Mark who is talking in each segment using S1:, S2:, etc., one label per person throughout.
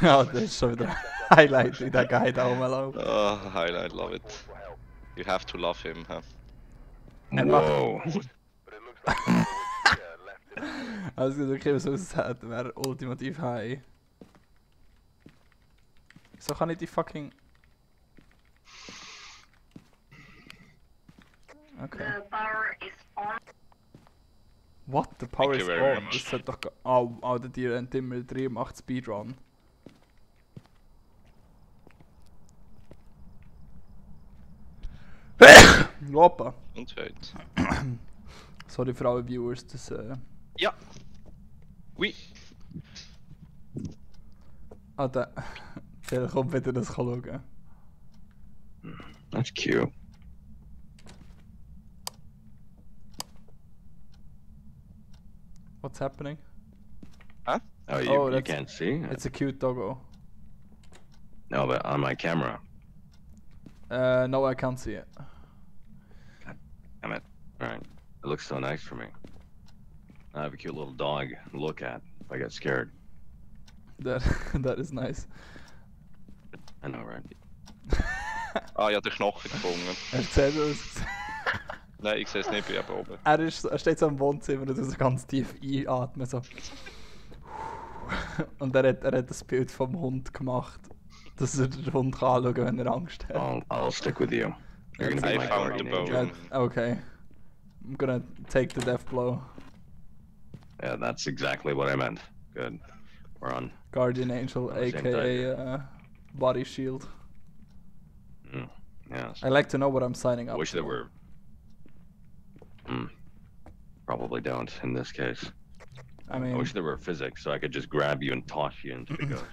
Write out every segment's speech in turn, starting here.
S1: Ja, das ist schon wieder ein Highlight, wie der Guy da rumläuft.
S2: Oh, highlight, love it. You have to love him, huh?
S3: Whoa.
S1: Also, okay, was es hat, wäre ultimativ high. Wieso kann ich die fucking... Okay.
S4: The power is on.
S1: What? The power
S2: Thank
S1: is
S2: you very
S1: on?
S2: much.
S1: Das sollte doch... Oh, der Tier rennt immer 3 macht Speedrun. Hoppa.
S2: Und heute.
S1: Sorry für alle Viewers, das
S2: Ja. Oui.
S1: der kommt wieder das schauen.
S3: That's cute.
S1: What's happening?
S2: Huh?
S3: Oh, you
S1: that's-
S3: can't see?
S1: It's a cute doggo.
S3: No, but on my camera.
S1: No, I can't see it.
S3: Damn it. Alright. It looks so nice for me. I have a cute little dog to look at if I get scared.
S1: That is nice.
S3: I know, right?
S2: Ah, ja, den Knochen gefunden.
S1: Erzähl uns.
S2: Nein, ich sehe es nicht, bin eben oben.
S1: Er steht so im Wohnzimmer und so ganz tief einatmen so. Und er hat das Bild vom Hund gemacht, dass er den Hund kann anschauen kann, wenn er Angst hat.
S3: I'll stick with you. You're gonna be
S2: I
S3: my
S2: found the
S3: guardian
S2: bone.
S3: angel.
S1: Okay. I'm gonna take the death blow.
S3: Yeah, that's exactly what I meant. Good. We're on.
S1: Guardian Angel,
S3: On the same
S1: aka Body Shield.
S3: Yes.
S1: I like to know what I'm signing
S3: I
S1: up
S3: wish
S1: for.
S3: there were. Probably don't in this case.
S1: I
S3: I
S1: mean,
S3: wish there were physics so I could just grab you and toss you into the ghost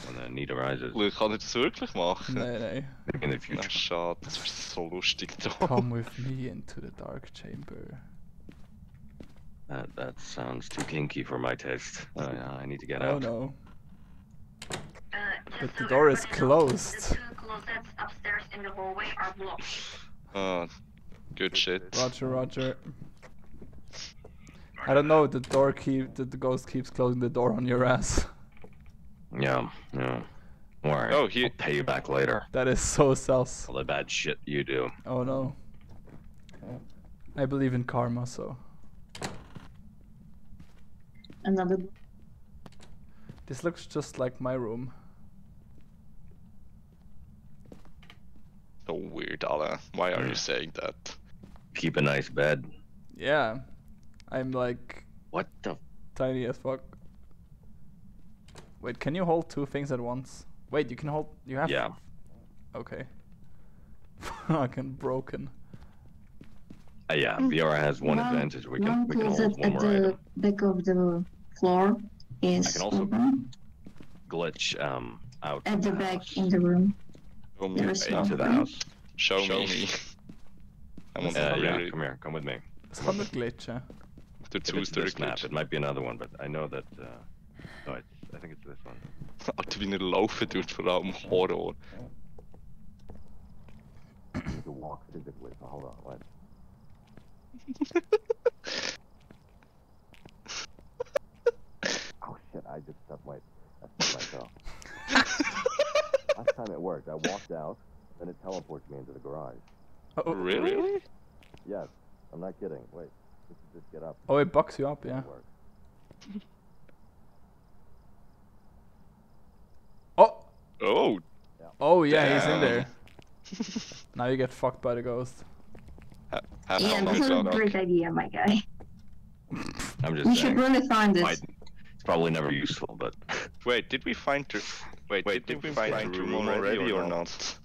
S3: when the need arises.
S2: Luke, kann ich das wirklich machen?
S1: nee.
S3: In the
S2: Na,
S3: future.
S2: schade, das wäre so lustig da.
S1: Come with me into the dark chamber.
S3: That sounds too kinky for my taste. Yeah, I need to get
S1: Oh
S3: out.
S1: no.
S4: Just
S1: But the
S4: so
S1: door is
S4: everybody knows,
S1: closed.
S4: The 2 closets upstairs in the hallway are blocked.
S2: Oh, good shit.
S1: Roger. I don't know, the ghost keeps closing the door on your ass.
S3: Yeah. Alright.
S2: Oh,
S3: I'll pay you back later.
S1: That is so sus.
S3: All the bad shit you do.
S1: Oh no. I believe in karma, so.
S5: Another.
S1: This looks just like my room.
S2: So weird, Alla. Why are you saying that?
S3: Keep a nice bed.
S1: Yeah. I'm like
S3: What the?
S1: tiny as fuck. Wait, can you hold 2 things at once? Wait, you can hold. You have.
S3: Yeah.
S1: Okay. Fucking broken.
S3: Yeah. VR has one advantage. We can
S5: closet
S3: hold one
S5: at
S3: more
S5: the
S3: item.
S5: back of the floor is
S3: I can also
S5: open.
S3: Glitch out
S5: At
S3: from
S5: the
S3: the
S5: back
S3: house.
S5: in the room.
S2: Show me.
S5: There's
S2: Hey,
S3: Into the house.
S2: show me. I want to
S3: Yeah,
S2: really
S3: come here. Come with me.
S1: Es kann nicht glitchen.
S2: the
S3: If
S2: two
S3: it's this map,
S2: glitch.
S3: it might be another one, but I know that. No, I think it's this one.
S2: Alter, wie er laufen tut, vor allem Horror.
S3: I need to walk physically. So hold on. What? Oh shit! I just stepped myself. Last time it worked. I walked out, then it teleports me into the garage.
S1: Oh,
S2: Really?
S3: Yes, I'm not kidding. Wait, just get up.
S1: oh, it bucks you up, yeah.
S3: It worked.
S1: Oh!
S2: Oh,
S1: Oh yeah, he's in
S2: Damn.
S1: there. Now you get fucked by the ghost.
S2: have
S5: Yeah,
S2: fun,
S5: that's
S2: good
S5: a
S2: luck.
S5: great idea, my guy.
S3: I'm just
S5: We
S3: saying.
S5: should really find this.
S3: It's probably never useful, but
S2: Wait, did we find the... Wait, did we find the room already or not?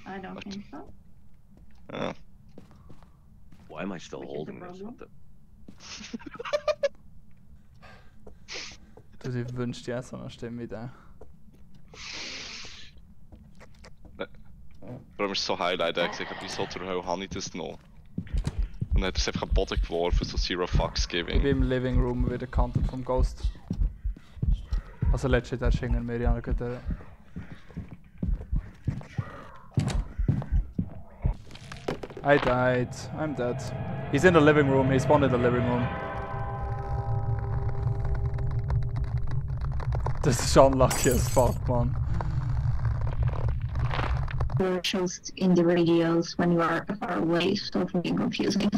S5: I don't think so.
S2: Oh.
S3: why am I still
S5: Which is the
S3: holding this?
S5: problem.
S3: What the?
S1: Du dir wünschst ja so eine Stimme wie der.
S2: Vor allem ist es so Highlight, er hat gesagt, wieso zur Hölle habe ich das noch? Und dann hat er es einfach am Boden geworfen, so Zero Fucks
S1: Ich bin
S2: Giving.
S1: im Living Room wieder gekantet vom Ghost. Also letztlich der Schinger mir ja noch der. I died. I'm dead. He's in the living room. He spawned in the living room. Das ist unlucky as fuck, man.
S5: Shows in the radios when you are far away, so fucking confusing.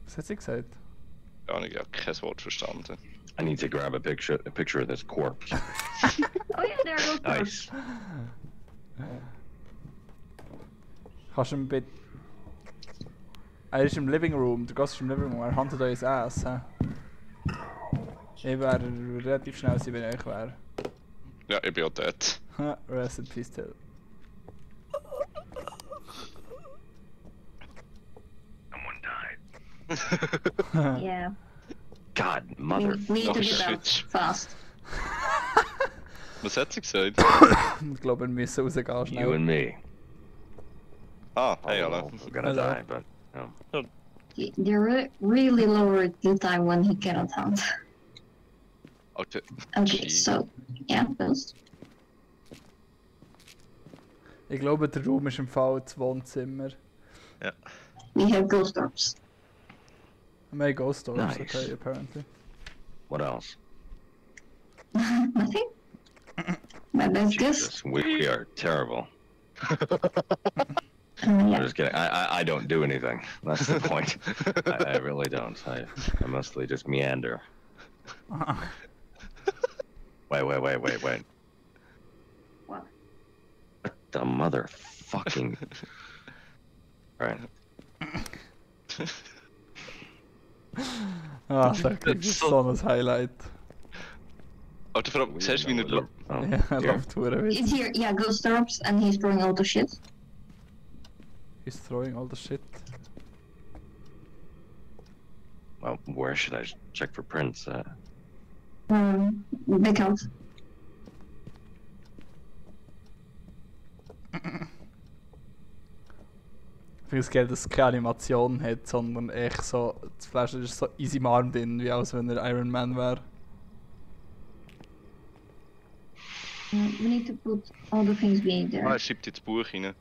S1: Was hat sie gesagt?
S2: Ja, ich habe kein Wort verstanden.
S3: I need to grab a picture of this corpse.
S5: Oh yeah, there goes
S3: Nice.
S1: Kannst du ihm bitte... Er ist im Living Room, der Gast ist im Living Room, er handelt euch Ass, hä? Ich wäre relativ schnell sein, wenn ich wäre.
S2: Ja, ich bin auch dort.
S1: Rest in peace, Till.
S3: Someone died.
S5: Yeah.
S3: God,
S5: We
S3: mother.
S5: need to
S2: Oh,
S5: get out
S2: shit.
S5: fast.
S2: Was hat sie gesagt?
S1: Ich glaube, wir müssen rausgehen
S3: You
S1: schnell.
S3: and me.
S2: Ah, hey,
S3: Oh,
S2: alle.
S3: we're gonna
S1: Hello.
S3: die, but no.
S5: They really lowered the time when he cannot hunt.
S2: Okay.
S5: Okay,
S2: Gee.
S5: so yeah, those.
S1: Ich glaube, der Raum ist im Fall das Wohnzimmer.
S5: We have ghost orbs.
S1: Wir haben Ghost Doors,
S3: Nice.
S1: okay, apparently.
S3: What else?
S5: Nothing. My best guess.
S3: Jesus, we are terrible.
S5: Yeah.
S3: I'm just kidding. I don't do anything. That's the point. I really don't. I mostly just meander. Wait.
S5: What?
S3: What the motherfucking... Right.
S1: Ah, fuck, das ist so ein Highlight.
S2: Aber du fragst, siehst du, wie er...
S3: Oh,
S1: Ja, er
S3: here.
S1: läuft verdammt
S5: It's here. Yeah, ghost orbs, and he's throwing all the shit.
S1: He's throwing all the shit.
S3: Well, where should I check for prints?
S5: Back out.
S1: Ich finde es geil, dass es keine Animation hat, sondern echt so, das Flash ist so easy im Arm drin, wie als wenn er Iron Man wäre.
S5: We need to put all the things we need
S2: Ah,
S5: there.
S2: er schreibt ins Buch rein.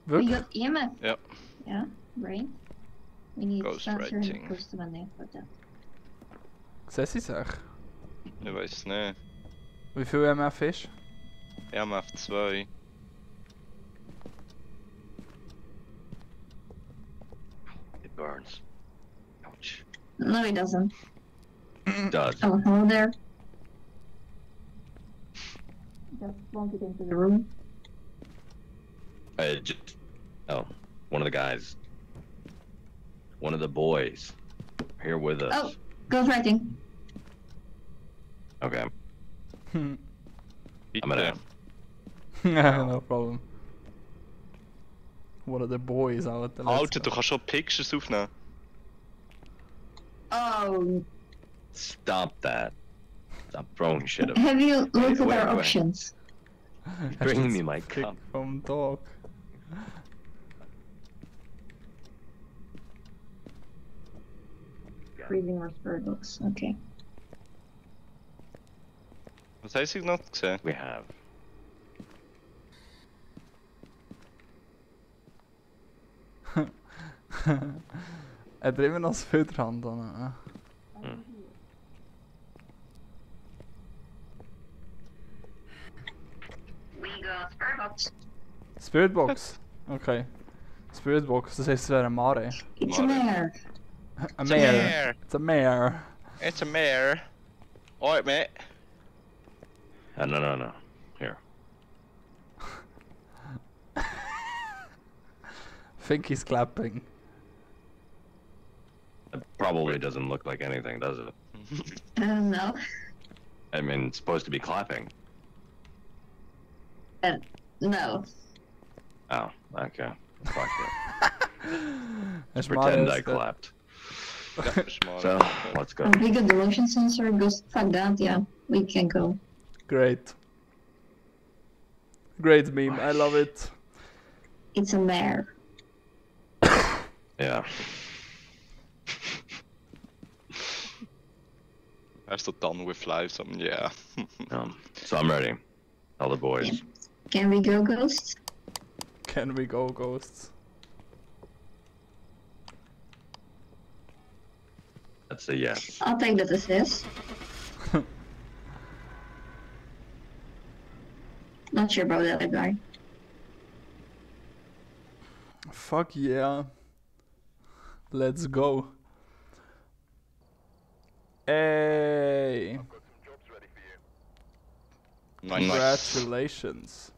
S5: We
S1: Wirklich?
S5: got EMF.
S2: Ja.
S5: Yeah, brain. We need sensor and
S2: Ghostwriting.
S5: custom and name for that.
S1: Sehen Sie sich?
S2: Ich weiß es nicht.
S1: Wie viel MF ist?
S2: MF2.
S3: It burns. Ouch.
S5: No, it doesn't.
S3: It does.
S5: Oh, hello there. Just won't get into the room.
S3: Oh, one of the guys. One of the boys. Here with us.
S5: Oh, ghostwriting.
S3: Okay. I'm
S2: Bitte.
S3: gonna...
S1: No problem. One of the boys out there.
S2: Alter, du kannst schon Pictures aufnehmen.
S5: Oh,
S3: Stop that. Stop throwing shit at me.
S5: have you looked at
S3: wait,
S5: our
S3: wait.
S5: options?
S3: Bring me my cup.
S1: Vom Dog.
S5: Reading our spirit books. Okay.
S2: Was hast du noch gesehen?
S3: We have.
S1: Hat er immer noch das Filter Hand an?
S4: We got spirit box.
S1: Spirit Box? Okay. Spirit Box, das heisst, es wäre ein Mare.
S5: It's a mare.
S1: A mare. It's a mare.
S2: It's a mare. Alright, mate.
S3: No. Here.
S1: Think he's clapping.
S3: It probably doesn't look like anything, does it?
S5: No.
S3: I mean, it's supposed to be clapping.
S5: No.
S3: Oh, okay. Fuck it.
S1: It's
S3: Pretend I
S1: Mare's,
S3: clapped.
S2: Ja, ist mal.
S3: So, let's go.
S5: We got the motion sensor. Ghost. Fuck that. Yeah, we can go.
S1: Great. Great meme, I love it.
S5: It's a mare.
S3: Yeah.
S2: Er ist so done with life, so yeah.
S3: So I'm ready. Tell the boys.
S5: Can we go, ghosts?
S1: Can we go, ghosts?
S3: That's a yes.
S5: I'll take that as yes. Not sure about the other guy.
S1: Fuck yeah. Let's go. Hey.
S2: Nice.
S1: Congratulations.